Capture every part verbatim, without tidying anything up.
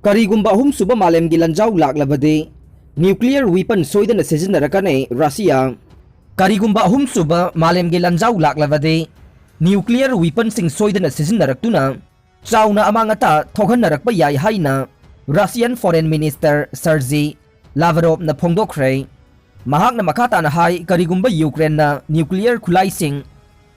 ꯀꯔꯤꯒꯨꯝꯕ ꯑꯍꯨꯝꯁꯨꯕ ꯃꯥꯂꯦꯝꯒꯤ ꯂꯥꯟꯖꯥꯎ ꯂꯥꯛꯂꯕꯗꯤ nuclear weapon ꯁꯣꯏꯗꯅ ꯁꯤꯖꯤꯟꯅꯔꯛꯀꯅꯤ ꯔꯁꯤꯌꯥ꯫ ꯀꯔꯤꯒꯨꯝꯕ ꯑꯍꯨꯝꯁꯨꯕ ꯃꯥꯂꯦꯝꯒꯤ ꯂꯥꯟꯖꯥꯎ ꯂꯥꯛꯂꯕꯗꯤ nuclear weaponꯁꯤꯡ ꯁꯣꯏꯗꯅ ꯁꯤꯖꯤꯟꯅꯔꯛꯇꯨꯅ ꯆꯥꯎꯅ ꯑꯃꯥꯡ ꯑꯇꯥ ꯊꯣꯛꯍꯟꯅꯔꯛꯄ ꯌꯥꯏ ꯍꯥꯏꯅ Russian Foreign Minister Sergei Lavrovꯅ ꯐꯣꯡꯗꯣꯛꯈ꯭ꯔꯦ꯫ ꯃꯍꯥꯛꯅ ꯃꯈꯥ ꯇꯥꯅ ꯍꯥꯏ, ꯀꯔꯤꯒꯨꯝꯕ ꯌꯨꯀ꯭ꯔꯦꯟꯅ nuclear ꯈꯨꯠꯂꯥꯏꯁꯤꯡ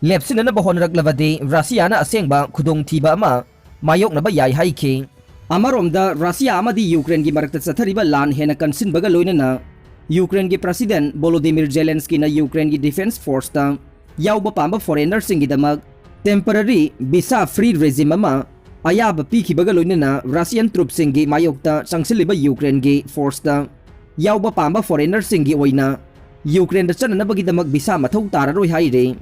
ꯂꯦꯞꯁꯤꯟꯅꯅꯕ ꯍꯣꯠꯅꯔꯛꯂꯕꯗꯤ ꯔꯁꯤꯌꯥꯅ ꯑꯁꯦꯡꯕ ꯈꯨꯗꯣꯡꯊꯤꯕ ꯑꯃ ꯃꯥꯌꯣꯛꯅꯕ ꯌꯥꯏ ꯍꯥꯏꯈꯤ꯫ ꯑꯃꯔꯣꯝꯗ ꯔꯁꯤꯌꯥ ꯑꯃꯗꯤ ꯌꯨꯀ꯭ꯔꯦꯟꯒꯤ ꯃꯔꯛꯇ ꯆꯠꯊꯔꯤꯕ ꯂꯥꯟ ꯍꯦꯟꯅ ꯀꯟꯁꯤꯟꯕꯒ ꯂꯣꯏꯅꯅ ꯌꯨꯀ꯭ꯔꯦꯟꯒꯤ President Volodymyr Zelenskyꯅ ꯌꯨꯀ꯭ꯔꯦꯟꯒꯤ defence forceꯇ ꯌꯥꯎꯕ ꯄꯥꯝꯕ foreignerꯁꯤꯡꯒꯤꯗꯃꯛ temporary visa free regime ꯑꯃ ꯑꯌꯥꯕ ꯄꯤꯈꯤꯕꯒ ꯂꯣꯏꯅꯅ Russian troopꯁꯤꯡꯒꯤ ꯃꯥꯌꯣꯛꯇ ꯆꯪꯁꯤꯜꯂꯤꯕ ꯌꯨꯀ꯭ꯔꯦꯟꯒꯤ forceꯇ ꯌꯥꯎꯕ ꯄꯥꯝꯕ foreignerꯁꯤꯡꯒꯤ ꯑꯣꯏꯅ ꯌꯨꯀ꯭ꯔꯦꯟꯗ ꯆꯠꯅꯅꯕꯒꯤꯗꯃꯛ visa ꯃꯊꯧ ꯇꯥꯔꯔꯣꯏ ꯍꯥꯏꯔꯤ꯫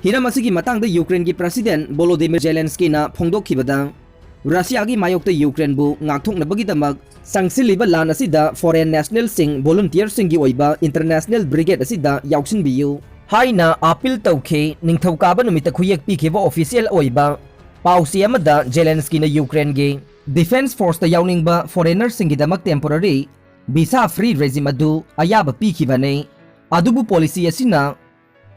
ꯍꯤꯔꯝ ꯑꯁꯤꯒꯤ ꯃꯇꯥꯡꯗ ꯌꯨꯀ꯭ꯔꯦꯟꯒꯤ President Volodymyr Zelenskyꯅ ꯐꯣꯡꯗꯣꯛꯈꯤꯕꯗ, ꯔꯁꯤꯌꯥꯒꯤ ꯃꯥꯌꯣꯛꯇ ꯌꯨꯀ꯭ꯔꯦꯟꯕꯨ ꯉꯥꯛꯊꯣꯛꯅꯕꯒꯤꯗꯃꯛ ꯆꯪꯁꯤꯜꯂꯤꯕ ꯂꯥꯟ ꯑꯁꯤꯗ foreign nationalꯁꯤꯡ volunteerꯁꯤꯡꯒꯤ ꯑꯣꯏꯕ international brigade ꯑꯁꯤꯗ ꯌꯥꯎꯁꯤꯟꯕꯤꯌꯨ ꯍꯥꯏꯅ appeal ꯇꯧꯈꯤ꯫ ꯅꯤꯡꯊꯧꯀꯥꯕ ꯅꯨꯃꯤꯠꯇ ꯈꯨꯌꯦꯛ ꯄꯤꯈꯤꯕ official ꯑꯣꯏꯕ ꯄꯥꯎꯆꯦ ꯑꯃꯗ Zelenskyꯅ ꯌꯨꯀ꯭ꯔꯦꯟꯒꯤ defence forceꯇ ꯌꯥꯎꯅꯤꯡꯕ foreignerꯁꯤꯡꯒꯤꯗꯃꯛ temporary visa free regime ꯑꯗꯨ ꯑꯌꯥꯕ ꯄꯤꯈꯤꯕꯅꯤ꯫ ꯑꯗꯨꯕꯨ policy ꯑꯁꯤꯅ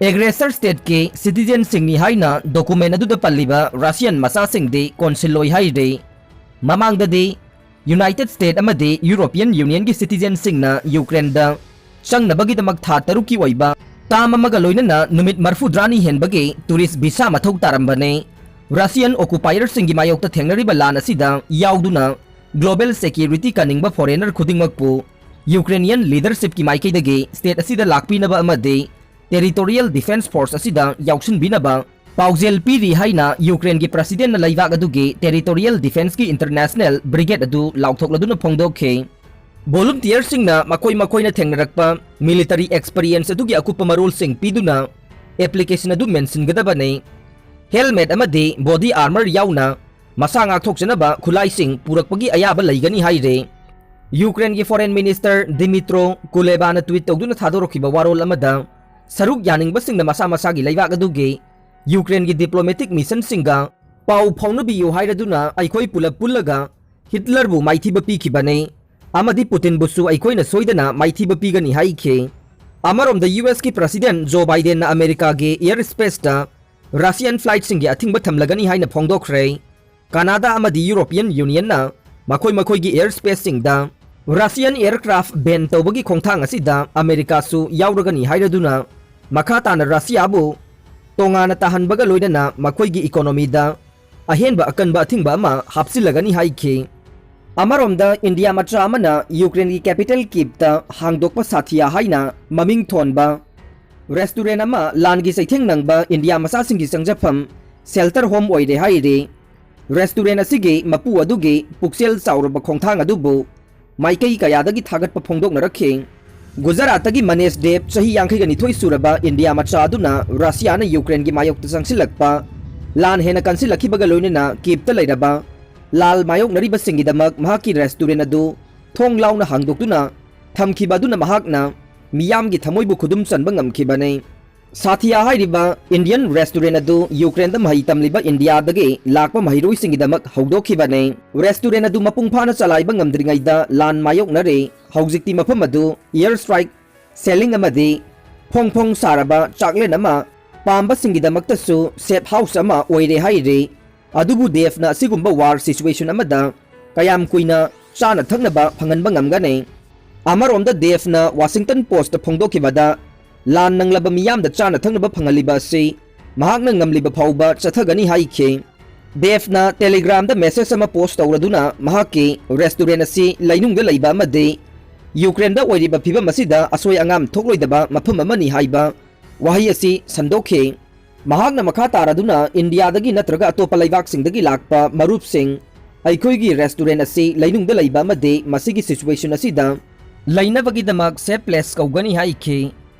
aggressor stateꯀꯤ citizenꯁꯤꯡꯅꯤ ꯍꯥꯏꯅ document ꯑꯗꯨꯗ ꯄꯜꯂꯤꯕ Russian ꯃꯆꯥꯁꯤꯡꯗꯤ ꯀꯣꯟꯁꯤꯜꯂꯣꯏ ꯍꯥꯏꯔꯤ꯫ ꯃꯃꯥꯡꯗꯗꯤ United States ꯑꯃꯗꯤ European Unionꯒꯤ citizenꯁꯤꯡꯅ ꯌꯨꯀ꯭ꯔꯦꯟꯗ ꯆꯪꯅꯕꯒꯤꯗꯃꯛ ꯊꯥ ꯇꯔꯨꯛꯀꯤ ꯑꯣꯏꯕ term ꯑꯃꯒ ꯂꯣꯏꯅꯅ ꯅꯨꯃꯤꯠ ꯃꯔꯤꯐꯨꯇꯔꯥꯅꯤ ꯍꯦꯟꯕꯒꯤ tourist visa ꯃꯊꯧ ꯇꯥꯔꯝꯕꯅꯤ꯫ Russian occupierꯁꯤꯡꯒꯤ ꯃꯥꯌꯣꯛꯇ ꯊꯦꯡꯅꯔꯤꯕ ꯂꯥꯟ ꯑꯁꯤꯗ ꯌꯥꯎꯗꯨꯅ global security ꯀꯟꯅꯤꯡꯕ foreigner ꯈꯨꯗꯤꯡꯃꯛꯄꯨ Ukrainian leadershipꯀꯤ ꯃꯥꯏꯀꯩꯗꯒꯤ state ꯑꯁꯤꯗ ꯂꯥꯛꯄꯤꯅꯕ ꯑꯃꯗꯤ territorial defence force ꯑꯁꯤꯗ ꯌꯥꯎꯁꯤꯟꯕꯤꯅꯕ ꯄꯥꯎꯖꯦꯜ ꯄꯤꯔꯤ ꯍꯥꯏꯅ ꯌꯨꯀ꯭ꯔꯦꯟꯒꯤ Presidentꯅ ꯂꯩꯕꯥꯛ ꯑꯗꯨꯒꯤ territorial defenceꯀꯤ international brigade ꯑꯗꯨ ꯂꯥꯎꯊꯣꯛꯂꯗꯨꯅ ꯐꯣꯡꯗꯣꯛꯈꯤ꯫ Volunteerꯁꯤꯡꯅ ꯃꯈꯣꯏ ꯃꯈꯣꯏꯅ ꯊꯦꯡꯅꯔꯛꯄ military experience ꯑꯗꯨꯒꯤ ꯑꯀꯨꯞꯄ ꯃꯔꯣꯜꯁꯤꯡ ꯄꯤꯗꯨꯅ application ꯑꯗꯨ mentionꯒꯗꯕꯅꯤ꯫ Helmet ꯑꯃꯗꯤ body armor ꯌꯥꯎꯅ ꯃꯁꯥ ꯉꯥꯛꯊꯣꯛꯆꯅꯕ ꯈꯨꯠꯂꯥꯏꯁꯤꯡ ꯄꯨꯔꯛꯄꯒꯤ ꯑꯌꯥꯕ ꯂꯩꯒꯅꯤ ꯍꯥꯏꯔꯦ꯫ ꯌꯨꯀ꯭ꯔꯦꯟꯒꯤ Foreign Minister Dmytro Kulebaꯅ tweet ꯇꯧꯗꯨꯅ ꯊꯥꯗꯣꯔꯛꯈꯤꯕ ꯋꯥꯔꯣꯜ ꯑꯃꯗ, ꯁꯔꯨꯛ ꯌꯥꯅꯤꯡꯕꯁꯤꯡꯅ ꯃꯁꯥ ꯃꯁꯥꯒꯤ ꯂꯩꯕꯥꯛ ꯑꯗꯨꯒꯤ ꯌꯨꯀ꯭ꯔꯦꯟꯒꯤ diplomatic missionꯁꯤꯡꯒ ꯄꯥꯎ ꯐꯥꯎꯅꯕꯤꯌꯨ ꯍꯥꯏꯔꯗꯨꯅ ꯑꯩꯈꯣꯏ ꯄꯨꯂꯞ ꯄꯨꯜꯂꯒ ꯍꯤꯠꯂꯔꯕꯨ ꯃꯥꯏꯊꯤꯕ ꯄꯤꯈꯤꯕꯅꯤ ꯑꯃꯗꯤ ꯄꯨꯇꯤꯟꯕꯨꯁꯨ ꯑꯩꯈꯣꯏꯅ ꯁꯣꯏꯗꯅ ꯃꯥꯏꯊꯤꯕ ꯄꯤꯒꯅꯤ ꯍꯥꯏꯈꯤ꯫ ꯑꯃꯔꯣꯝꯗ ꯌꯨ ꯑꯦꯁꯀꯤ ꯄ꯭ꯔꯁꯤꯗꯦꯟꯠ ꯖꯣ ꯕꯥꯏꯗꯦꯟꯅ ꯑꯃꯦꯔꯤꯀꯥꯒꯤ ꯑꯦꯌꯔ ꯁ꯭ꯄꯦꯁꯇ ꯔꯁꯤꯌꯥꯟ ꯐ꯭ꯂꯥꯏꯠꯁꯤꯡꯒꯤ ꯑꯊꯤꯡꯕ ꯊꯝꯂꯒꯅꯤ ꯍꯥꯏꯅ ꯐꯣꯡꯗꯣꯛꯈ꯭ꯔꯦ꯫ ꯀꯅꯥꯗꯥ ꯑꯃꯗꯤ ꯌꯨꯔꯣꯄꯤꯌꯟ ꯌꯨꯅꯤꯌꯟꯅ ꯃꯈꯣꯏ ꯃꯈꯣꯏꯒꯤ ꯑꯦꯌꯔ ꯁ꯭ꯄꯦꯁꯁꯤꯡꯗ ꯔꯁꯤꯌꯥꯟ ꯑꯦꯌꯔꯀ꯭ꯔꯥꯐ ꯕꯦꯟ ꯇꯧꯕꯒꯤ ꯈꯣꯡꯊꯥꯡ ꯑꯁꯤꯗ ꯑꯃꯦꯔꯤꯀꯥꯁꯨ ꯌꯥꯎꯔꯒꯅꯤ ꯍꯥꯏꯔꯗꯨꯅ ꯃꯈꯥ ꯇꯥꯅ ꯔꯁꯤꯌꯥꯕꯨ ꯇꯣꯉꯥꯟꯅ ꯇꯥꯍꯟꯕꯒ ꯂꯣꯏꯅꯅ ꯃꯈꯣꯏꯒꯤ ꯏꯀꯣꯅꯣꯃꯤꯗ ꯑꯍꯦꯟꯕ ꯑꯀꯟꯕ ꯑꯊꯤꯡꯕ ꯑꯃ ꯍꯥꯞꯆꯤꯜꯂꯒꯅꯤ ꯍꯥꯏꯈꯤ꯫ ꯑꯃꯔꯣꯝꯗ ꯏꯟꯗꯤꯌꯥ ꯃꯆꯥ ꯑꯃꯅ ꯌꯨꯀ꯭ꯔꯦꯟꯒꯤ ꯀꯦꯄꯤꯇꯦꯜ ꯀꯤꯞꯇ ꯍꯥꯡꯗꯣꯛꯄ ꯁꯥꯊꯤꯌꯥ ꯍꯥꯏꯅ ꯃꯃꯤꯡ ꯊꯣꯟꯕ ꯔꯦꯁꯇꯨꯔꯦꯟ ꯑꯃ ꯂꯥꯟꯒꯤ ꯆꯩꯊꯦꯡ ꯅꯪꯕ ꯏꯟꯗꯤꯌꯥ ꯃꯆꯥꯁꯤꯡꯒꯤ ꯆꯪꯖꯐꯝ ꯁꯦꯜꯇꯔ ꯍꯣꯝ ꯑꯣꯏꯔꯦ ꯍꯥꯏꯔꯤ꯫ ꯔꯦꯁꯇꯨꯔꯦꯟ ꯑꯁꯤꯒꯤ ꯃꯄꯨ ꯑꯗꯨꯒꯤ ꯄꯨꯛꯆꯦꯜ ꯆꯥꯎꯔꯕ ꯈꯣꯡꯊꯥꯡ ꯑꯗꯨꯕꯨ ꯃꯥꯏꯀꯩ ꯀꯌꯥꯗꯒꯤ ꯊꯥꯒꯠꯄ ꯐꯣꯡꯗꯣꯛꯅꯔꯛꯈꯤ꯫ ꯒꯨꯖꯔꯥꯠꯇꯒꯤ ꯃꯅꯦꯁ ꯗꯦꯕ, ꯆꯍꯤ ꯌꯥꯡꯈꯩꯒ ꯅꯤꯊꯣꯏ ꯁꯨꯔꯕ ꯏꯟꯗꯤꯌꯥ ꯃꯆꯥ ꯑꯗꯨꯅ ꯔꯁꯤꯌꯥꯅ ꯌꯨꯀ꯭ꯔꯦꯟꯒꯤ ꯃꯥꯌꯣꯛꯇ ꯆꯪꯁꯤꯜꯂꯛꯄ ꯂꯥꯟ ꯍꯦꯟꯅ ꯀꯟꯁꯤꯜꯂꯛꯈꯤꯕꯒ ꯂꯣꯏꯅꯅ ꯀꯤꯞꯇ ꯂꯩꯔꯕ ꯂꯥꯜ ꯃꯥꯌꯣꯛꯅꯔꯤꯕꯁꯤꯡꯒꯤꯗꯃꯛ ꯃꯍꯥꯛꯀꯤ ꯔꯦꯁꯇꯨꯔꯦꯟ ꯑꯗꯨ ꯊꯣꯡ ꯂꯥꯎꯅ ꯍꯥꯡꯗꯣꯛꯇꯨꯅ ꯊꯝꯈꯤꯕ ꯑꯗꯨꯅ ꯃꯍꯥꯛꯅ ꯃꯤꯌꯥꯝꯒꯤ ꯊꯃꯣꯏꯕꯨ ꯈꯨꯗꯨꯝ ꯆꯟꯕ ꯉꯝꯈꯤꯕꯅꯤ꯫ ꯁꯥꯊꯤꯌꯥ ꯍꯥꯏꯔꯤꯕ ꯏꯟꯗꯤꯌꯟ ꯔꯦꯁꯇꯨꯔꯦꯟ ꯑꯗꯨ ꯌꯨꯀ꯭ꯔꯦꯟꯗ ꯃꯍꯩ ꯇꯝꯂꯤꯕ ꯏꯟꯗꯤꯌꯥꯗꯒꯤ ꯂꯥꯛꯄ ꯃꯍꯩꯔꯣꯏꯁꯤꯡꯒꯤꯗꯃꯛ ꯍꯧꯗꯣꯛꯈꯤꯕꯅꯤ꯫ ꯔꯦꯁꯇꯨꯔꯦꯟ ꯑꯗꯨ ꯃꯄꯨꯡ ꯐꯥꯅ ꯆꯂꯥꯏꯕ ꯉꯝꯗ꯭ꯔꯤꯉꯩꯗ ꯂꯥꯟ ꯃꯥꯌꯣꯛꯅꯔꯦ꯫ ꯍꯧꯖꯤꯛꯇꯤ ꯃꯐꯝ ꯑꯗꯨ ꯑꯦꯌꯔ ꯁ꯭ꯇ꯭ꯔꯥꯏꯛ, ꯁꯦꯂꯤꯡ ꯑꯃꯗꯤ ꯐꯣꯡ ꯐꯣꯡ ꯁꯥꯔꯕ ꯆꯥꯛꯂꯦꯟ ꯑꯃ ꯄꯥꯝꯕꯁꯤꯡꯒꯤꯗꯃꯛꯇꯁꯨ ꯁꯦꯐ ꯍꯥꯎꯁ ꯑꯃ ꯑꯣꯏꯔꯦ ꯍꯥꯏꯔꯤ꯫ ꯑꯗꯨꯕꯨ ꯗꯦꯐꯅ ꯑꯁꯤꯒꯨꯝꯕ ꯋꯥꯔ ꯁꯤꯆꯨꯋꯦꯁꯟ ꯑꯃꯗ ꯀꯌꯥꯝ ꯀꯨꯏꯅ ꯆꯥꯅ ꯊꯛꯅꯕ ꯐꯪꯍꯟꯕ ꯉꯝꯒꯅꯤ? ꯑꯃꯔꯣꯝꯗ ꯗꯦꯐꯅ ꯋꯥꯁꯤꯡꯇꯟ ꯄꯣꯁꯇ ꯐꯣꯡꯗꯣꯛꯈꯤꯕꯗ, ꯂꯥꯟ ꯅꯪꯂꯕ ꯃꯤꯌꯥꯝꯗ ꯆꯥꯅ ꯊꯛꯅꯕ ꯐꯪꯍꯜꯂꯤꯕ ꯑꯁꯤ ꯃꯍꯥꯛꯅ ꯉꯝꯂꯤꯕ ꯐꯥꯎꯕ ꯆꯠꯊꯒꯅꯤ ꯍꯥꯏꯈꯤ꯫ ꯗꯦꯐꯅ ꯇꯦꯂꯤꯒ꯭ꯔꯥꯝꯗ ꯃꯦꯁꯦꯖ ꯑꯃ ꯄꯣꯁ ꯇꯧꯔꯗꯨꯅ ꯃꯍꯥꯛꯀꯤ ꯔꯦꯁꯇꯨꯔꯦꯟ ꯑꯁꯤ ꯂꯩꯅꯨꯡꯗ ꯂꯩꯕ ꯑꯃꯗꯤ ꯌꯨꯀ꯭ꯔꯦꯟꯗ ꯑꯣꯏꯔꯤꯕ ꯐꯤꯚꯝ ꯑꯁꯤꯗ ꯑꯁꯣꯏ ꯑꯉꯥꯝ ꯊꯣꯛꯂꯣꯏꯗꯕ ꯃꯐꯝ ꯑꯃꯅꯤ ꯍꯥꯏꯕ ꯋꯥꯍꯩ ꯑꯁꯤ ꯁꯟꯗꯣꯛꯈꯤ꯫ ꯃꯍꯥꯛꯅ ꯃꯈꯥ ꯇꯥꯔꯗꯨꯅ ꯏꯟꯗꯤꯌꯥꯗꯒꯤ ꯅꯠꯇ꯭ꯔꯒ ꯑꯇꯣꯞꯄ ꯂꯩꯕꯥꯛꯁꯤꯡꯗꯒꯤ ꯂꯥꯛꯄ ꯃꯔꯨꯞꯁꯤꯡ ꯑꯩꯈꯣꯏꯒꯤ ꯔꯦꯁꯇꯨꯔꯦꯟ ꯑꯁꯤ ꯂꯩꯅꯨꯡꯗ ꯂꯩꯕ ꯑꯃꯗꯤ ꯃꯁꯤꯒꯤ ꯁꯤꯆꯨꯋꯦꯁꯟ ꯑꯁꯤꯗ ꯂꯩꯅꯕꯒꯤꯗꯃꯛ ꯁꯦꯐ ꯄ꯭ꯂꯦꯁ ꯀꯧꯒꯅꯤ ꯍꯥꯏꯈꯤ꯫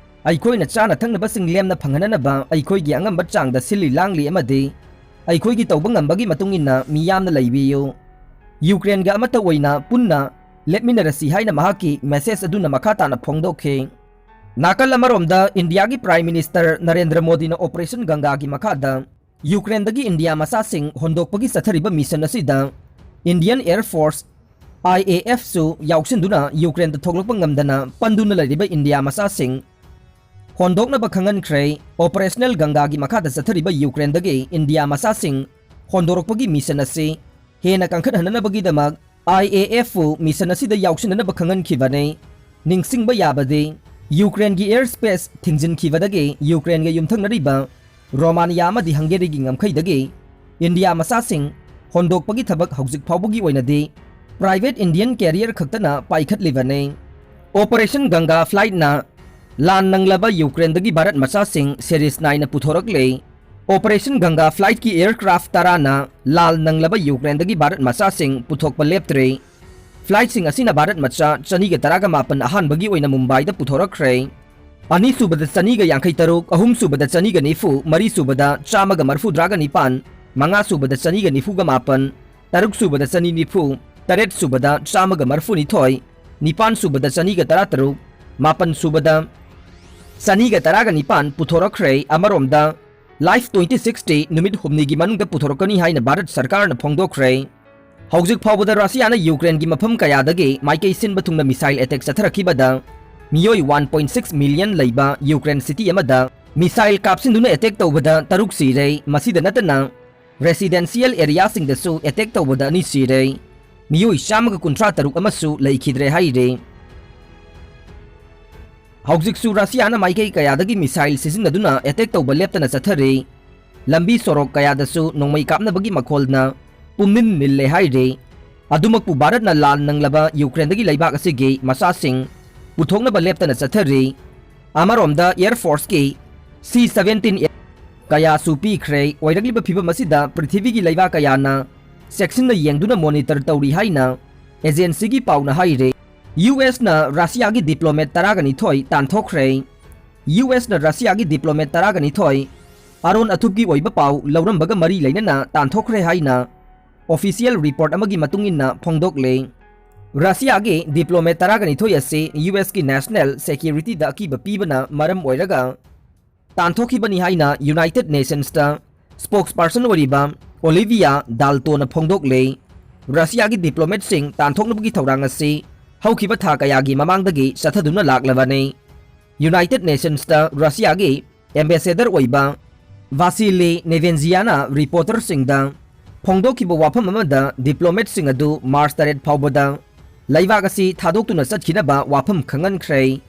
ꯑꯩꯈꯣꯏꯅ ꯆꯥꯅ ꯊꯛꯅꯕꯁꯤꯡ ꯂꯦꯝꯅ ꯐꯪꯍꯟꯅꯅꯕ ꯑꯩꯈꯣꯏꯒꯤ ꯑꯉꯝꯕ ꯆꯥꯡꯗ ꯁꯤꯜꯂꯤ ꯂꯥꯡꯂꯤ ꯑꯃꯗꯤ ꯑꯩꯈꯣꯏꯒꯤ ꯇꯧꯕ ꯉꯝꯕꯒꯤ ꯃꯇꯨꯡ ꯏꯟꯅ ꯃꯤꯌꯥꯝꯅ ꯂꯩꯕꯤꯌꯨ꯫ ꯌꯨꯀ꯭ꯔꯦꯟꯒ ꯑꯃꯠꯇ ꯑꯣꯏꯅ ꯄꯨꯟꯅ ꯂꯦꯞꯃꯤꯟꯅꯔꯁꯤ ꯍꯥꯏꯅ ꯃꯍꯥꯛꯀꯤ ꯃꯦꯁꯦꯖ ꯑꯗꯨꯅ ꯃꯈꯥ ꯇꯥꯅ ꯐꯣꯡꯗꯣꯛꯈꯤ꯫ ꯅꯥꯀꯜ ꯑꯃꯔꯣꯝꯗ ꯏꯟꯗꯤꯌꯥꯒꯤ ꯄ꯭ꯔꯥꯏꯝ ꯃꯤꯅꯤꯁꯇꯔ ꯅꯔꯦꯟꯗ꯭ꯔ ꯃꯣꯗꯤꯅ ꯑꯣꯄꯔꯦꯁꯟ ꯒꯪꯒꯥꯒꯤ ꯃꯈꯥꯗ ꯌꯨꯀ꯭ꯔꯦꯟꯗꯒꯤ ꯏꯟꯗꯤꯌꯥ ꯃꯆꯥꯁꯤꯡ ꯍꯣꯟꯗꯣꯛꯄꯒꯤ ꯆꯠꯊꯔꯤꯕ ꯃꯤꯁꯟ ꯑꯁꯤꯗ Indian Air Force, I A F ꯁꯨ ꯌꯥꯎꯁꯤꯟꯗꯨꯅ ꯌꯨꯀ꯭ꯔꯦꯟꯗ ꯊꯣꯛꯂꯛꯄ ꯉꯝꯗꯅ ꯄꯟꯗꯨꯅ ꯂꯩꯔꯤꯕ ꯏꯟꯗꯤꯌꯥ ꯃꯆꯥꯁꯤꯡ ꯍꯣꯟꯗꯣꯛꯅꯕ ꯈꯪꯍꯟꯈ꯭ꯔꯦ꯫ Operational ꯒꯪꯒꯥꯒꯤ ꯃꯈꯥꯗ ꯆꯠꯊꯔꯤꯕ ꯌꯨꯀ꯭ꯔꯦꯟꯗꯒꯤ ꯏꯟꯗꯤꯌꯥ ꯃꯆꯥꯁꯤꯡ ꯍꯣꯟꯗꯣꯔꯛꯄꯒꯤ ꯃꯤꯁꯟ ꯑꯁꯤ ꯍꯦꯟꯅ ꯀꯟꯈꯠꯍꯟꯅꯅꯕꯒꯤꯗꯃꯛ I A F ꯄꯨ ꯃꯤꯁꯟ ꯑꯁꯤꯗ ꯌꯥꯎꯁꯤꯟꯅꯅꯕ ꯈꯪꯍꯟꯈꯤꯕꯅꯤ꯫ ꯅꯤꯡꯁꯤꯡꯕ ꯌꯥꯕꯗꯤ, ꯌꯨꯀ꯭ꯔꯦꯟꯒꯤ air space ꯊꯤꯡꯖꯤꯟꯈꯤꯕꯗꯒꯤ ꯌꯨꯀ꯭ꯔꯦꯟꯒ ꯌꯨꯝꯊꯪꯅꯔꯤꯕ ꯔꯣꯃꯥꯅꯤꯌꯥ ꯑꯃꯗꯤ ꯍꯪꯒꯦꯔꯤꯒꯤ ꯉꯝꯈꯩꯗꯒꯤ ꯏꯟꯗꯤꯌꯥ ꯃꯆꯥꯁꯤꯡ ꯍꯣꯟꯗꯣꯛꯄꯒꯤ ꯊꯕꯛ ꯍꯧꯖꯤꯛ ꯐꯥꯎꯕꯒꯤ ꯑꯣꯏꯅꯗꯤ private Indian carrier ꯈꯛꯇꯅ ꯄꯥꯏꯈꯠꯂꯤꯕꯅꯤ꯫ Operation ꯒꯪꯒꯥ flightꯅ ꯂꯥꯟ ꯅꯪꯂꯕ ꯌꯨꯀ꯭ꯔꯦꯟꯗꯒꯤ ꯚꯥꯔꯠ ꯃꯆꯥꯁꯤꯡ series ꯅꯥꯏꯅ ꯄꯨꯊꯣꯔꯛꯂꯦ꯫ Operation ꯒꯪꯒꯥ flightꯀꯤ aircraft ꯇꯔꯥꯅ ꯂꯥꯜ ꯅꯪꯂꯕ ꯌꯨꯀ꯭ꯔꯦꯟꯗꯒꯤ ꯚꯥꯔꯠ ꯃꯆꯥꯁꯤꯡ ꯄꯨꯊꯣꯛꯄ ꯂꯦꯞꯇ꯭ꯔꯦ꯫ Flightꯁꯤꯡ ꯑꯁꯤꯅ ꯚꯥꯔꯠ ꯃꯆꯥ ꯆꯅꯤꯒ ꯇꯔꯥꯒ ꯃꯥꯄꯟ ꯑꯍꯥꯟꯕꯒꯤ ꯑꯣꯏꯅ ꯃꯨꯝꯕꯥꯏꯗ ꯄꯨꯊꯣꯔꯛꯈ꯭ꯔꯦ꯫ ꯑꯅꯤꯁꯨꯕꯗ ꯆꯅꯤꯒ ꯌꯥꯡꯈꯩ ꯇꯔꯨꯛ, ꯑꯍꯨꯝꯁꯨꯕꯗ ꯆꯅꯤꯒ ꯅꯤꯐꯨ, ꯃꯔꯤꯁꯨꯕꯗ ꯆꯥꯝꯃꯒ ꯃꯔꯤꯐꯨ ꯇꯔꯥꯒ ꯅꯤꯄꯥꯟ, ꯃꯉꯥꯁꯨꯕꯗ ꯆꯅꯤꯒ ꯅꯤꯐꯨꯒ ꯃꯥꯄꯟ, ꯇꯔꯨꯛꯁꯨꯕꯗ ꯆꯅꯤ ꯅꯤꯐꯨ, ꯇꯔꯦꯠꯁꯨꯕꯗ ꯆꯥꯝꯃꯒ ꯃꯔꯤꯐꯨ ꯅꯤꯊꯣꯏ, ꯅꯤꯄꯥꯟꯁꯨꯕꯗ ꯆꯅꯤꯒ ꯇꯔꯥ ꯇꯔꯨꯛ, ꯃꯥꯄꯟꯁꯨꯕꯗ ꯆꯅꯤꯒ ꯇꯔꯥꯒ ꯅꯤꯄꯥꯟ ꯄꯨꯊꯣꯔꯛꯈ꯭ꯔꯦ꯫ ꯑꯃꯔꯣꯝꯗ, Life twenty sixty ꯅꯨꯃꯤꯠ ꯍꯨꯝꯅꯤꯒꯤ ꯃꯅꯨꯡꯗ ꯄꯨꯊꯣꯔꯛꯀꯅꯤ ꯍꯥꯏꯅ ꯚꯥꯔꯠ ꯁꯔꯀꯥꯔꯅ ꯐꯣꯡꯗꯣꯛꯈ꯭ꯔꯦ꯫ ꯍꯧꯖꯤꯛ ꯐꯥꯎꯕꯗ ꯔꯁꯤꯌꯥꯅ ꯌꯨꯀ꯭ꯔꯦꯟꯒꯤ ꯃꯐꯝ ꯀꯌꯥꯗꯒꯤ ꯃꯥꯏꯀꯩ ꯁꯤꯟꯕ ꯊꯨꯡꯅ missile attack ꯆꯠꯊꯔꯛꯈꯤꯕꯗ ꯃꯤꯑꯣꯏ one point six million ꯂꯩꯕ ꯌꯨꯀ꯭ꯔꯦꯟ city ꯑꯃꯗ missile ꯀꯥꯞꯁꯤꯟꯗꯨꯅ attack ꯇꯧꯕꯗ ꯇꯔꯨꯛ ꯁꯤꯔꯦ꯫ ꯃꯁꯤꯗ ꯅꯠꯇꯅ residential areaꯁꯤꯡꯗꯁꯨ attack ꯇꯧꯕꯗ ꯑꯅꯤ ꯁꯤꯔꯦ꯫ ꯃꯤꯑꯣꯏ ꯆꯥꯝꯃꯒ ꯀꯨꯟꯊ꯭ꯔꯥ ꯇꯔꯨꯛ ꯑꯃꯁꯨ ꯂꯩꯈꯤꯗ꯭ꯔꯦ ꯍꯥꯏꯔꯦ꯫ ꯍꯧꯖꯤꯛꯁꯨ ꯔꯁꯤꯌꯥꯅ ꯃꯥꯏꯀꯩ ꯀꯌꯥꯗꯒꯤ missile ꯁꯤꯖꯤꯟꯅꯗꯨꯅ attack ꯇꯧꯕ ꯂꯦꯞꯇꯅ ꯆꯠꯊꯔꯤ꯫ ꯂꯝꯕꯤ ꯁꯣꯔꯣꯛ ꯀꯌꯥꯗꯁꯨ ꯅꯣꯡꯃꯩ ꯀꯥꯞꯅꯕꯒꯤ ꯃꯈꯣꯜꯅ ꯄꯨꯝꯅꯤꯟ ꯅꯤꯜꯂꯦ ꯍꯥꯏꯔꯤ꯫ ꯑꯗꯨꯃꯛꯄꯨ ꯚꯥꯔꯠꯅ ꯂꯥꯟ ꯅꯪꯂꯕ ꯌꯨꯀ꯭ꯔꯦꯟꯗꯒꯤ ꯂꯩꯕꯥꯛ ꯑꯁꯤꯒꯤ ꯃꯆꯥꯁꯤꯡ ꯄꯨꯊꯣꯛꯅꯕ ꯂꯦꯞꯇꯅ ꯆꯠꯊꯔꯤ꯫ ꯑꯃꯔꯣꯝꯗ Air Forceꯀꯤ C seventeen ꯀꯌꯥꯁꯨ ꯄꯤꯈ꯭ꯔꯦ꯫ ꯑꯣꯏꯔꯛꯂꯤꯕ ꯐꯤꯚꯝ ꯑꯁꯤꯗ ꯄ꯭ꯔꯤꯊꯤꯕꯤꯒꯤ ꯂꯩꯕꯥꯛ ꯀꯌꯥꯅ ꯆꯦꯛꯁꯤꯟꯅ ꯌꯦꯡꯗꯨꯅ monitor ꯇꯧꯔꯤ ꯍꯥꯏꯅ agencyꯒꯤ ꯄꯥꯎꯅ ꯍꯥꯏꯔꯦ꯫ USꯅ ꯔꯁꯤꯌꯥꯒꯤ diplomat ꯇꯔꯥꯒ ꯅꯤꯊꯣꯏ ꯇꯥꯟꯊꯣꯛꯈ꯭ꯔꯦ꯫ USꯅ ꯔꯁꯤꯌꯥꯒꯤ diplomat ꯇꯔꯥꯒ ꯅꯤꯊꯣꯏ ꯑꯔꯣꯟ ꯑꯊꯨꯞꯀꯤ ꯑꯣꯏꯕ ꯄꯥꯎ ꯂꯧꯔꯝꯕꯒ ꯃꯔꯤ ꯂꯩꯅꯅ ꯇꯥꯟꯊꯣꯛꯈ꯭ꯔꯦ ꯍꯥꯏꯅ official report ꯑꯃꯒꯤ ꯃꯇꯨꯡ ꯏꯟꯅ ꯐꯣꯡꯗꯣꯛꯂꯦ꯫ ꯔꯁꯤꯌꯥꯒꯤ diplomat ꯇꯔꯥꯒ ꯅꯤꯊꯣꯏ ꯑꯁꯤ USꯀꯤ national securityꯗ ꯑꯀꯤꯕ ꯄꯤꯕꯅ ꯃꯔꯝ ꯑꯣꯏꯔꯒ ꯇꯥꯟꯊꯣꯛꯈꯤꯕꯅꯤ ꯍꯥꯏꯅ United Nationsꯇ spokesperson ꯑꯣꯏꯔꯤꯕ Olivia Daltonꯅ ꯐꯣꯡꯗꯣꯛꯂꯦ꯫ ꯔꯁꯤꯌꯥꯒꯤ diplomatꯁꯤꯡ ꯇꯥꯟꯊꯣꯛꯅꯕꯒꯤ ꯊꯧꯔꯥꯡ ꯑꯁꯤ ꯍꯧꯈꯤꯕ ꯊꯥ ꯀꯌꯥꯒꯤ ꯃꯃꯥꯡꯗꯒꯤ ꯆꯠꯊꯗꯨꯅ ꯂꯥꯛꯂꯕꯅꯤ꯫ United Nationsꯇ ꯔꯁꯤꯌꯥꯒꯤ ambassador ꯑꯣꯏꯕ ꯚꯥꯁꯤꯂꯤ ꯅꯦꯚꯦꯟꯖꯤꯌꯥꯅ reporterꯁꯤꯡꯗ ꯐꯣꯡꯗꯣꯛꯈꯤꯕ ꯋꯥꯐꯝ ꯑꯃꯗ diplomatꯁꯤꯡ ꯑꯗꯨ March ꯇꯔꯦꯠ ꯐꯥꯎꯕꯗ ꯂꯩꯕꯥꯛ ꯑꯁꯤ ꯊꯥꯗꯣꯛꯇꯨꯅ ꯆꯠꯈꯤꯅꯕ ꯋꯥꯐꯝ ꯈꯪꯍꯟꯈ꯭ꯔꯦ꯫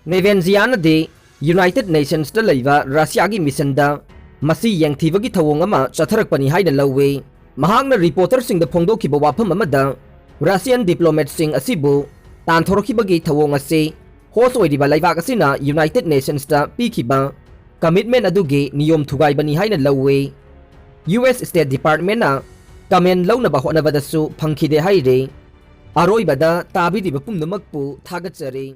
ꯅꯦꯚꯦꯟꯖꯤꯌꯥꯅꯗꯤ United Nationsꯇ ꯂꯩꯕ ꯔꯁꯤꯌꯥꯒꯤ missionꯗ ꯃꯁꯤ ꯌꯦꯡꯊꯤꯕꯒꯤ ꯊꯧꯑꯣꯡ ꯑꯃ ꯆꯠꯊꯔꯛꯄꯅꯤ ꯍꯥꯏꯅ ꯂꯧꯏ꯫ ꯃꯍꯥꯛꯅ reporterꯁꯤꯡꯗ ꯐꯣꯡꯗꯣꯛꯈꯤꯕ ꯋꯥꯐꯝ ꯑꯃꯗ Russian diplomatꯁꯤꯡ ꯑꯁꯤꯕꯨ ꯇꯥꯟꯊꯣꯔꯛꯈꯤꯕꯒꯤ ꯊꯧꯑꯣꯡ ꯑꯁꯤ host ꯑꯣꯏꯔꯤꯕ ꯂꯩꯕꯥꯛ ꯑꯁꯤꯅ United Nationsꯇ ꯄꯤꯈꯤꯕ commitment ꯑꯗꯨꯒꯤ ꯅꯤꯌꯣꯝ ꯊꯨꯒꯥꯏꯕꯅꯤ ꯍꯥꯏꯅ ꯂꯧꯏ꯫ U S State Departmentꯅ comment ꯂꯧꯅꯕ ꯍꯣꯠꯅꯕꯗꯁꯨ ꯐꯪꯈꯤꯗꯦ ꯍꯥꯏꯔꯤ꯫ ꯑꯔꯣꯏꯕꯗ ꯇꯥꯕꯤꯔꯤꯕ ꯄꯨꯝꯅꯃꯛꯄꯨ ꯊꯥꯒꯠꯆꯔꯤ꯫